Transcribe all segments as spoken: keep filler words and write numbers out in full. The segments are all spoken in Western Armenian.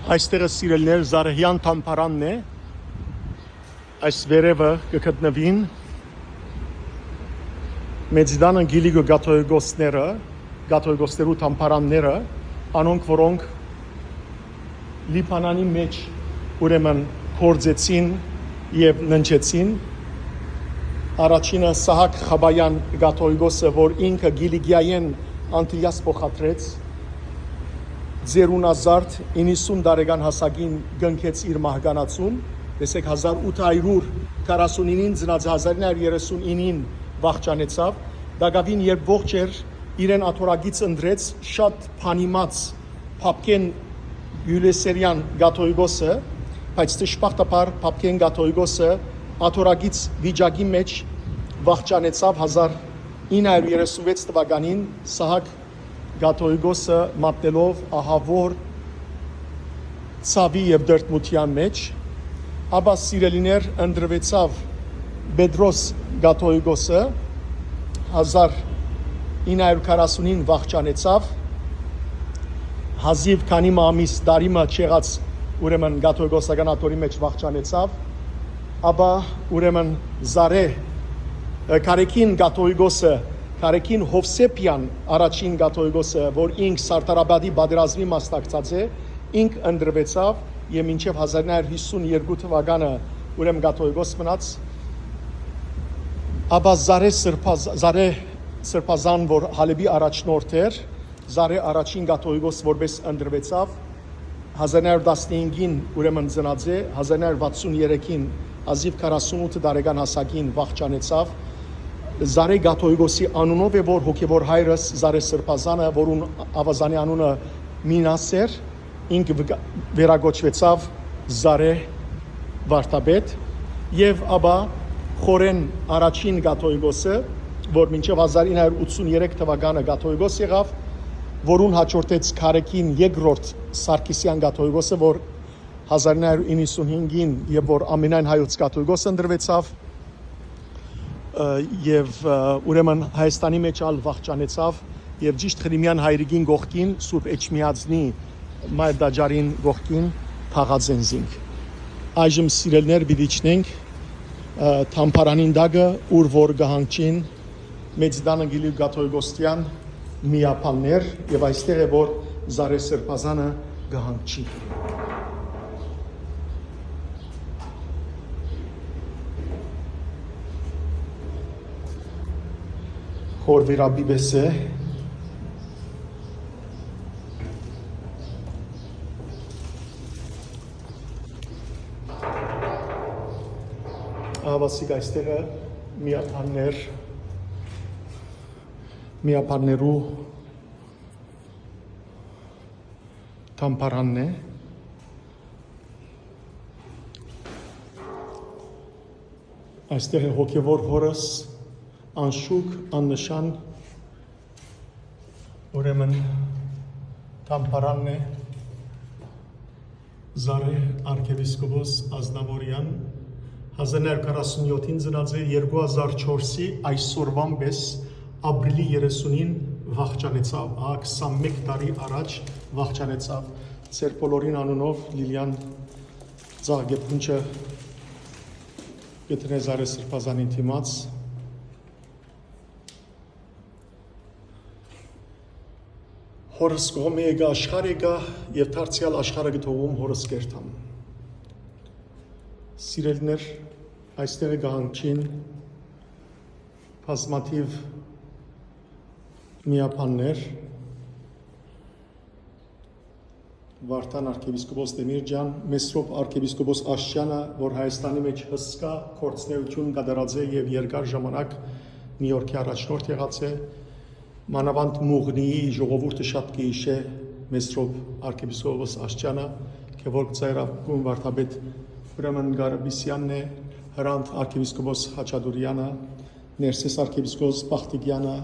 Այստեղը, սիրելիներ, Զարեհեան թամբարանն է։ Այս վերևը կը գտնուին Մեծիտան Կիլիկիոյ կաթողիկոսները, կաթողիկոսներու թամբարանները, անոնք, որոնք Լիբանանի մէջ, ուրեմն, գործեցին եւ ննջեցին։ Առաջինը Սահակ Խաբաեան կաթողիկոսը, որ ինքը Կիլիկիայէն Անտիլիաս փոխադրեց, ծերունազարդ, իննսուն տարեկան հասակին կնքեց իր մահկանացուն, տեսեք, հազար ութ հարիւր քառասունինին ծնած, հազար ինը հարիւր երեսունինին վախճանեցաւ, տակաւին երբ ողջ էր, իրեն աթոռակից ընտրեց շատ բանիմաց Փափկեն Յուլիոսերեան կաթողիկոսը, բայց դժբախտաբար Փափկեն կաթողիկոսը աթոռակից վիճակի մէջ վախճանեցաւ հազար ինը հարիւր երեսունվեց թուականին Սահակ կաթողիկոսը մատնելով ահաւոր ցաւի եւ տրտմութեան մէջ, ապա, սիրելիներ, ընտրուեցաւ Պետրոս կաթողիկոսը, հազար ինը հարիւր քառասունին վախճանեցաւ, հազիւ քանի մը ամիս, տարի մը չեղած, ուրեմն, կաթողիկոսական աթոռի մէջ վախճանեցաւ, ապա, ուրեմն, Զարեհ, ը, Կարեգին կաթողիկոսը, Կարեգին Յովսէփեան առաջին կաթողիկոսը, որ ինք Սարդարապատի պատերազմի մասնակցած է, ինք ընտրուեցաւ եւ մինչեւ հազար ինը հարիւր յիսուն երկու թուականը, ուրեմն, կաթողիկոս մնաց, ապա Զարեհ Սրբազ-, Զարեհ Սրբազան, որ Հալէպի առաջնորդ էր, Զարեհ առաջին կաթողիկոս որպէս ընտրուեցաւ, հազար ինը հարիւր տասնհինգին, ուրեմն, ծնած է, հազար ինը հարիւր վաթսուն երեքին, հազիւ քառասունութ տարեկան հասակին վախճանեցաւ։ Զարեհ կաթողիկոսի անունով է, որ հոգեւոր հայրս Զարեհ Սրբազանը, որուն աւազանի անունը Մինաս էր, ինք վկա-, վերակոչուեցաւ Զարեհ վարդապետ, եւ ապա Խորէն առաջին կաթողիկոսը, որ մինչեւ հազար ինը հարիւր ութսուն երեք թուականը կաթողիկոս եղաւ, որուն հաջորդեց Կարեգին երկրորդ Սարգիսեան կաթողիկոսը, որ հազար ինը հարիւր իննսունհինգին եւ որ ամենայն հայոց կաթողիկոս ընտրուեցաւ, ը, եւ, ը, ուրեմն, Հայաստանի մէջ ալ վախճանեցաւ եւ ճիշդ Խրիմեան հայրիկին կողքին, Սուրբ Էջմիածնի մայր տաճարին կողքին թաղած են զինք։ Այժմ, սիրելիներ, պիտի իջնենք, ը, թամբարանին տակը, ուր որ կը հանգչին Մեծիտան Կիլիկիոյ կաթողիկոսեան միաբաններ, եւ այստեղ է, որ Զարեհ Սրբազանը կը հանգչի։ Խոր վիրապի պէս է։ Ահա, ասիկ, այստեղը միաբաններ, միաբաններու թամբարանն է։ Այստեղ է հոգեվոր հորս, անշուք, աննշան, ուրեմն, թամբարանն է։ Զարեհ արքեպիսկոպոս Ազնաւորեան հազար ինը հարիւր քառասունյոթին ծնած է, երկու հազար չորսի այսօրուան պէս ապրիլի երեսունին վախճանեցաւ, ահա քսանմէկ տարի առաջ վախճանեցաւ։ Ձեր բոլորին անունով Լիլիան Ծաղկեփունջը կը դնէ Զարեհ Սրբազանին դիմաց։ Հորս կողմէ եկայ, աշխարհ եկայ, եւ դարձեալ աշխարհը կը թողում հորս կերտամ։ Սիրելիներ, այստեղ կը հանգչին բազմաթիւ միաբաններ, Վարդան արքեպիսկոպոս Դեմիրճեան, Մեսրոպ արքեպիսկոպոս Աշճեանը, որ Հայաստանի մէջ հսկայ գործունէութիւն կատարած է եւ երկար ժամանակ Նիու Յորքի առաջնորդ եղած է, մանաւանդ Մուղնիի ժողովուրդը շատ կը յիշէ Մեսրոպ արքեպիսկոպոս Աշճեանը, Գեորգ Ծայրապետուն վարդապետ, ուրեմն, Գարապիսեանն է, Հրանդ արքեպիսկոպոս Խաչատուրեանը, Ներսես արքեպիսկոպոս Պախտիկեանը,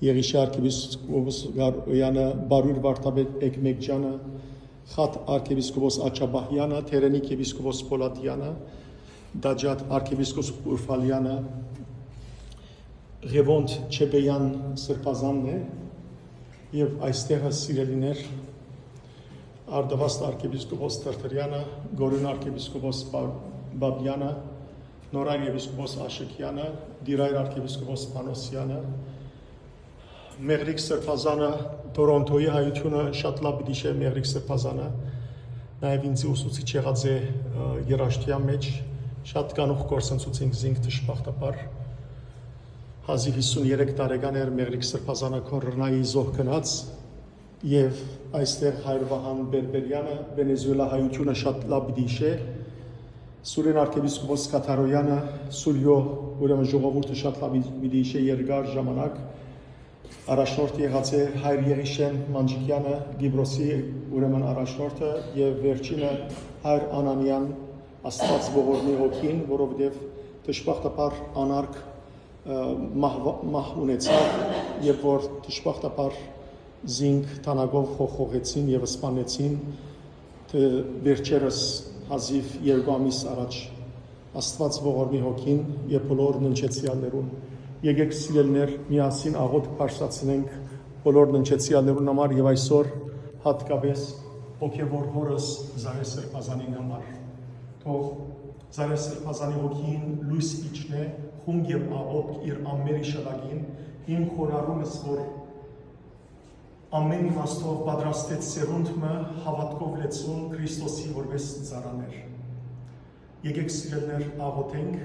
Եղիշի արքեպիսկոպոս Գարոյանը, Բարոյր վարդապետ Էկմեկճանը, Խաթ արքեպիսկոպոս Աչաբահյանը, Թերենիկ եպիսկոպոս Փոլատյանը, Դաջատ արքեպիսկոպոս Ուրֆալյանը, Ղևոնդ Չեբեյան Սրբազանն է, եւ այստեղը, սիրելիներ, Արտավաստ արքեպիսկոպոս Թրթրեանը, Գորիւն արքեպիսկոպոս Պա-, Պապեանը, Նորայր եպիսկոպոս Աշըկեանը, Տիրայր արքեպիսկոպոս Փանոսեանը, Մեղրիկ Սրբազանը, Թորոնթոյի հայութիւնը շատ լաւ պիտի իշէ Մեղրիկ Սրբազանը, նաեւ ինձի ուսուցիչ եղած է, ը, երաժշտութեան մէջ, շատ կանուխ կորսնցուցինք զինք դժբախտաբար։ Հազիւ հիսուն երեք տարեկան էր Մեղրիկ Սրբազանը Քորնայի զոհ գնաց, եւ այստեղ հայր Վահան Պերպերեանը Վենեզուելա հայութիւնը շատ լաւ պիտի իշէ, Սուրին արքեպիսկոպոս Կաթարոյանը, Սուրիոյ, ուրեմն ժողովուրդը շատ լաւ պիտի իշէ երկար ժամանակ, առաջնորդ եղած է հայր Եղիշեն Մանջիկեանը, Կիպրոսի, ուրեմն առաջնորդը, եւ վերջինը հայր Անանեան, Աստուած ողորմի հոգին, որովհետեւ դժբախտաբար անարգ, ը, մահ, մահ ունեցաւ, երբ որ դժբախտաբար զինք թանագով խոխոխեցին եւ սպանեցին, թե վերջերս հազիվ երկու ամիս առաջ, Աստուած ողորմի հոգին եւ բոլոր ննջեցեալներուն։ Եկեք, սիրելիներ, միասին աղօթք բարձրացնենք բոլոր ննջեցեալներուն համար եւ այսօր յատկապէս հոգեւոր հօրս Զարե Սրբազանին համար։ Թող Զարե Սրբազանի հոգին լոյս իջնէ խունկ եւ աղօթք իր ամէն իշատակին, իմ խոնարհումս, որ ամէն իմաստով պատրաստեց սերունդ մը հաւատքով լեցուն Քրիստոսի որպէս ծառաներ։ Եկեք, սիրելիներ, աղօթենք,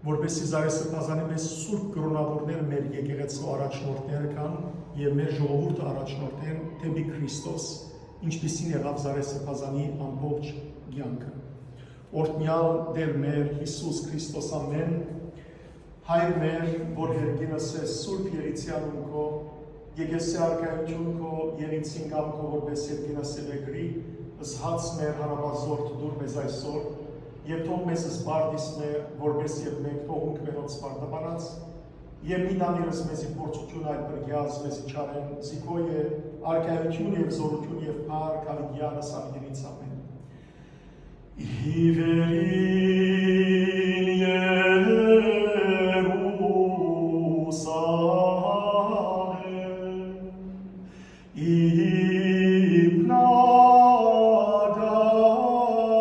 որպէսզի Զարե Սրբազանի պէս սուրբ կրօնաւորներ մեր եկեղեցու առաջնորդները կան եւ մեր ժողովուրդը առաջնորդեն դէպի Քրիստոս, ինչպիսին եղաւ Զարե Սրբազանի ամբողջ կեանքը։ Օրհնեալ Տէր մեր Յիսուս Քրիստոս, ամէն հայր մեր, որ երկինս ես, սուրբ եղիցեան քո, եկեսի արքայութիւն քո, եղիցին կամ քո որպէս երկինս է վեգրի, զհաց մեր հարաբազորդ դուր մեզ այսօր, եւ թող մեզ սպարտիս մեր, որպէս եւ մենք թողունք մերոց սպարտաբանած, եւ մի տանիրս մեզի փորձութիւն, այլ պրկեաց մեզի չարեն, զի քո է արքայութիւն եւ զորութիւն եւ փառք հաւիտեանս հաւիտենից ամէն։ Ի վերին Երուսաղէմ, իբնագարա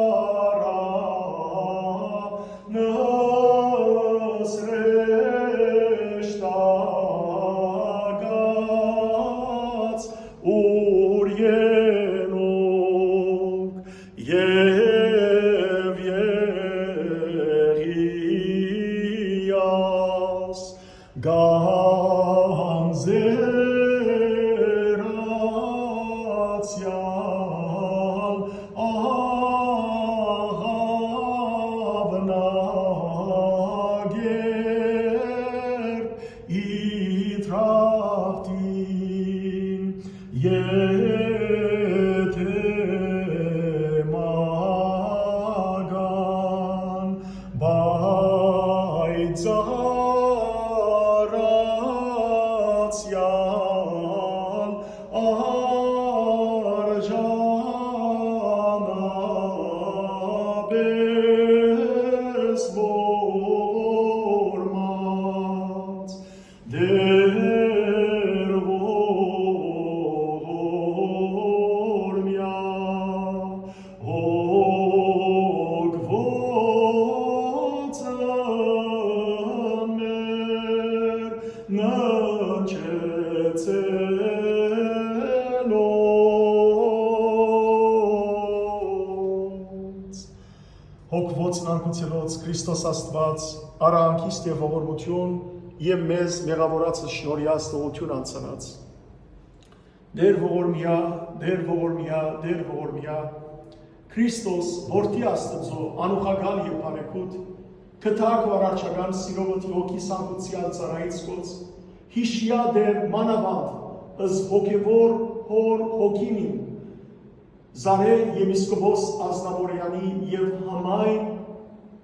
նսրեշտագած ուր ենոք եւ Եղիաս գանձերացեալ Աղաւնագերբ Իտրախտին եթեմական, բայց ծառացեալ արժանապէս որմած Տէր ողորմեա, հոգւոցն մեր ննջեցելոց։ Հոգւոցն անկուցելոց Քրիստոս Աստուած, արա անկիստ եւ ողորմութիւն եւ մեզ մեղաւորածը շնորհեաց թողութիւն անցանած։ Տէր ողորմեա, Տէր ողորմեա, Տէր ողորմեա, Քրիստոս, որդի Աստուծոյ, անուխակալ եւ բարեգութ, կտա քո արարչական սիրովդ հոգի սանկուցեալ ծառայից կոց, յիշիա Տէր մանաւանդ, ըս հոգեվոր հոր հոգին իմ, Զարեհ եպիսկոպոս Ազնաւորեանի եւ համայն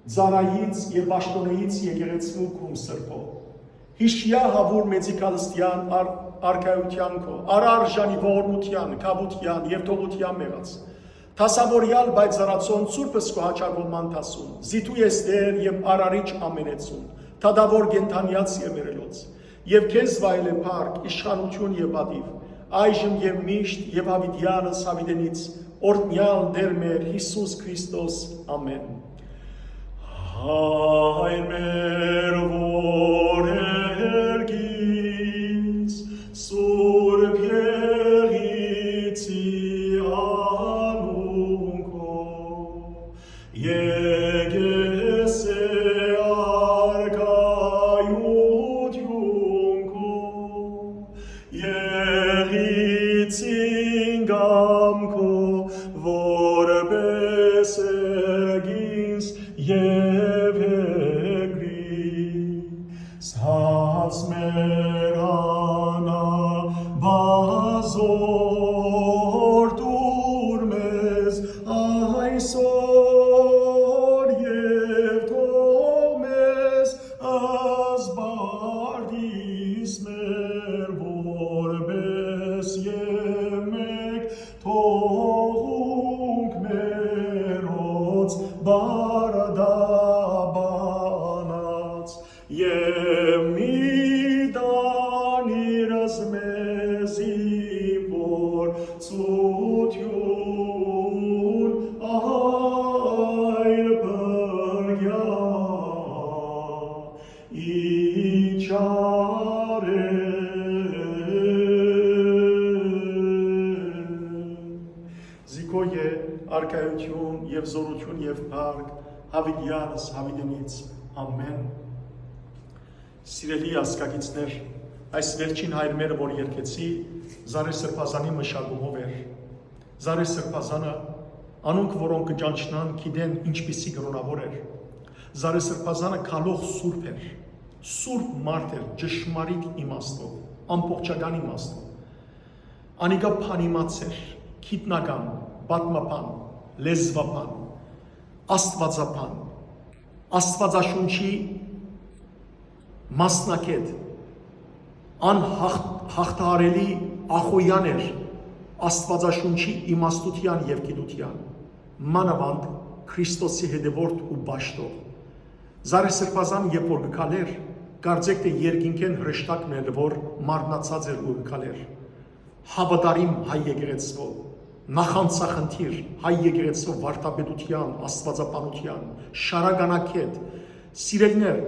ծառայից եւ պաշտօնէից եկեղեցու քուն սրբոյ։ Յիշիա հաւուր մեծի քալստեան ար-, արքայութեան քո, արարժանի ողորմութեան, կապութեան եւ թողութեան մեղած։ Դասաւորեալ, բայց զարացոն Սուրբս քո հաճակոման դասուն, զիթու ես Տէր եւ արարիչ ամենեցուն, թադաւոր կենդանեաց եւ մերելոց, եւ քեզ վայելե փառք, իշխանութիւն եւ պատիւ, այժմ եւ միշտ եւ յաւիտեանս յաւիտենից, օրհնեալ Տէր մեր Յիսուս Քրիստոս։ Ամէն։ Հայր մեր, որ երկիր ես, Սուրբ Եղիցի անունքով, եկես է առկայութիւն քո, Եղիցին կամքով, որպէս երկիր ես եւ երկրի։ Սաց մեր անաբազոր տուր մեզ այսօր եւ թող մեզ զբաղիս մեր, որպէս եւ մեկ թողունք մերոց բարդաբանած, եւ մի տանիր մեզի փորձութիւն, այլ փրկեան իջարէ։ Զիքոյ է արքայութիւն եւ զօրութիւն եւ փառք յաւիտեանս յաւիտենից։ Ամէն։ Սիրելի ազգակիցներ, այս վերջին հայր մերը, որ երգեցի, Զարե Սրբազանի մշակումով էր։ Զարե Սրբազանը, անոնք, որոնք կը ճանչնան, գիտեն ինչպիսի կրոնավոր էր։ Զարե Սրբազանը քալող սուրբ էր, սուրբ մարդ էր, ճշմարիտ իմաստով, ամբողջական իմաստով։ Անիկա բանիմաց էր, գիտնական, պատմաբան, լեզվաբան, աստուածաբան, Աստուածաշունչի մասնագէտ, անհաղթ-, հաղթահարելի ախոյեան էր Աստուածաշունչի իմաստութեան եւ գիտութեան, մանաւանդ Քրիստոսի հետեւորդ ու պաշտող։ Զարե Սրբազան, երբ որ կը քալէր, կարծէք թէ երկինքէն հրեշտակ մը էր, որ մարմնացած էր ու կը քալէր։ Հաւատարիմ հայ եկեղեցւոյ, նախանձախնդիր հայ եկեղեցւոյ վարդապետութեան, աստուածաբանութեան, շարականակէտ, սիրելիներ,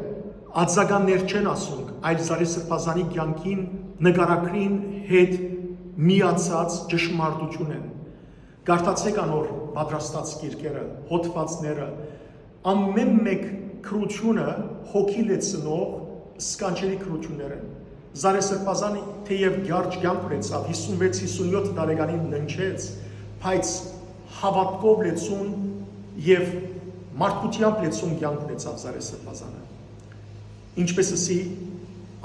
ածականներ չեն ասունք, այլ Զարե Սրբազանի կեանքին նկարագրին հետ միացած ճշմարտութիւն են։ Կարդացէք անոր պատրաստած գիրքերը, հոդվածները, ամէն մէկ գրութիւնը հոգի լեցնող սքանչելի գրութիւններ են։ Զարե Սրբազան թէեւ կյարջ կեանք ունեցաւ, հիսունվեց հիսունյոթ տարեկանին ննջեց, բայց հաւատքով լեցուն եւ մարդկութեամբ լեցուն կեանք ունեցաւ Զարե Սրբազանը։ Ինչպէս ըսի,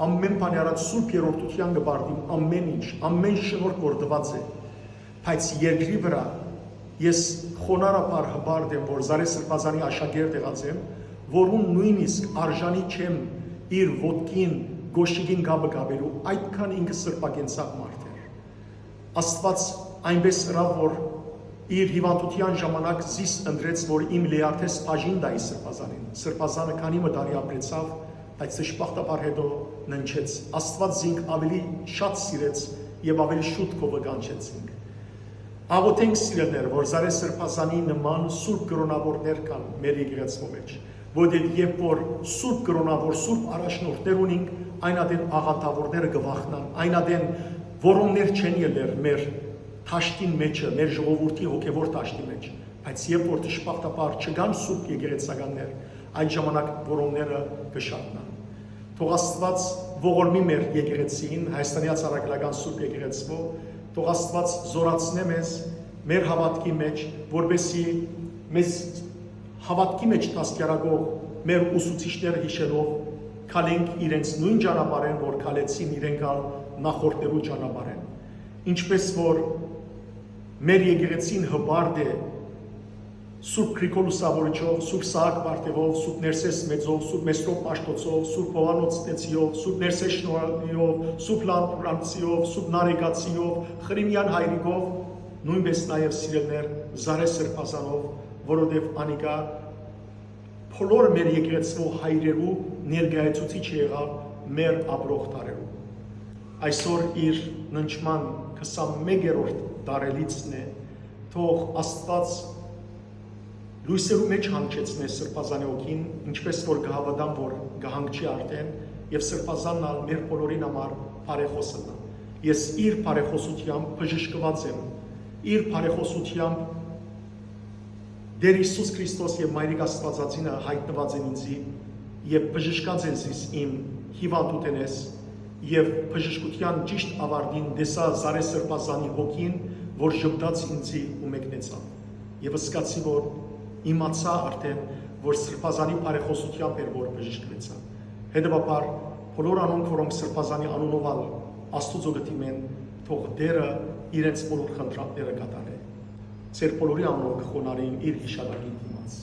ամէն բանի առաջ Սուրբ Երրորդութեան կը պարտիմ ամէն ինչ, ամէն շնորհք որ տուած է, բայց երկրի վրայ ես խոնարհաբար հպարտ եմ, որ Զարե Սրբազանի աշակերտ եղած եմ, որուն նոյնիսկ արժանի չեմ իր ոտքին կոշիկին կապը կապելու, այդքան ինքը սրբակենցաղ մարդ էր։ Աստուած այնպէս ըրաւ, որ իր հիւանդութեան ժամանակ զիս ընտրեց, որ իմ լեարդէս բաժին տայի Սրբազանին։ Սրբազանը քանի մը տարի ապրեցաւ, բայց դժբախտաբար հետո ննջեց։ Աստուած զինք աւելի շատ սիրեց եւ աւելի շուտ քովը կանչեց զինք։ Աղոթենք, սիրելիներ, որ Զարե Սրբազանի նման սուրբ կրոնավորներ կան մեր եկեղեցւոյ մէջ, որտեղ երբ որ սուրբ կրոնավոր, սուրբ առաջնորդներ ունինք, այն ատեն աղանդավորները կը վախնան, այն ատեն որոններ չեն ելներ մեր դաշտին մէջը, մեր ժողովուրդի հոգեվոր դաշտի մէջ, բայց երբ որ դժբախտաբար չկան սուրբ եկեղեցականներ, այդ ժամանակ որոնները կը շատնան։ Թող Աստուած ողորմի մեր եկեղեցին, Հայաստանի Ացառակալական Սուրբ Եկեղեցւոյ, թող Աստուած զորացնէ մեզ մեր հաւատքի մէջ, որպեսզի մեզ հաւատքի մէջ դաստիարակող մեր ուսուցիչները յիշելով քալենք իրենց նոյն ճանապարհեն, որ քալեցին իրենք ալ նախորդներու ճանապարհեն։ Ինչպես որ մեր եկեղեցին հպարտ է Սուրբ Գրիգոր Լուսավորիչով, Սուրբ Սահակ Պարթեւով, Սուրբ Ներսես Մեծով, Սուրբ Մեսրոպ Պաշտոցով, Սուրբ Հովանոց Տեցիով, Սուրբ Ներսես Շնորհիով, Սուրբ Լաուրանցիով, Սուրբ Նարեկացիով, Խրիմեան Հայրիկով, նոյնպես նաեւ, սիրելիներ, Զարե Սրբազանով, որովհետեւ անիկա բոլոր մեր եկեղեցւոյ հայրերու ներկայացուցիչը եղաւ մեր ապրող դարերու։ Այսօր իր ննջման քսանմէկերորդ տարելիցն է, թող Աստուած լոյսերու մէջ հանգչեցնէ Սրբազանի հոգին, ինչպէս որ կը հաւատամ, որ կը հանգչի արդէն, եւ Սրբազանն ալ մեր բոլորին համար բարեխոս ըլլայ։ Ես իր բարեխոսութեամբ բժշկուած եմ, իր բարեխոսութեամբ Տէր Յիսուս Քրիստոս եւ Մայրիկ Աստուածածինը յայտնուած են ինծի եւ բժշկած են զիս իմ հիւանդութենէս, եւ բժշկութեան ճիշդ աւարտին տեսայ Զարեհ Սրբազանի հոգին, որ ժպտաց ինծի ու մեկնեցաւ։ Եւ զգացի, որ իմացայ արդէն, որ Սրբազանի բարեխոսութեամբ էր, որ բժշկուեցայ։ Հետեւաբար, բոլոր անոնք, որոնք Սրբազանի անունով ալ Աստուծոյ կը դիմեն, թող Տէրը իրենց բոլոր խնդրանքները կատարէ։ Ձեր բոլորի անունով կը խոնարհեմ իր յիշատակին դիմաց։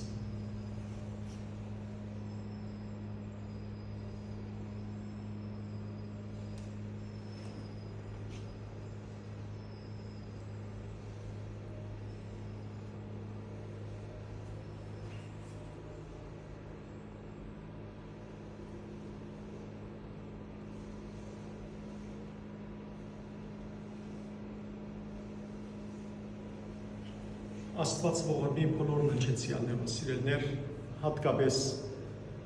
Աստուած ողորմի բոլոր ննջեցեալներուն, սիրելիներ, յատկապէս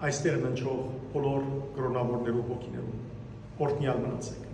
այստեղ ննջող բոլոր կրօնաւորներու հոգիներուն, օրհնեալ մնացէք։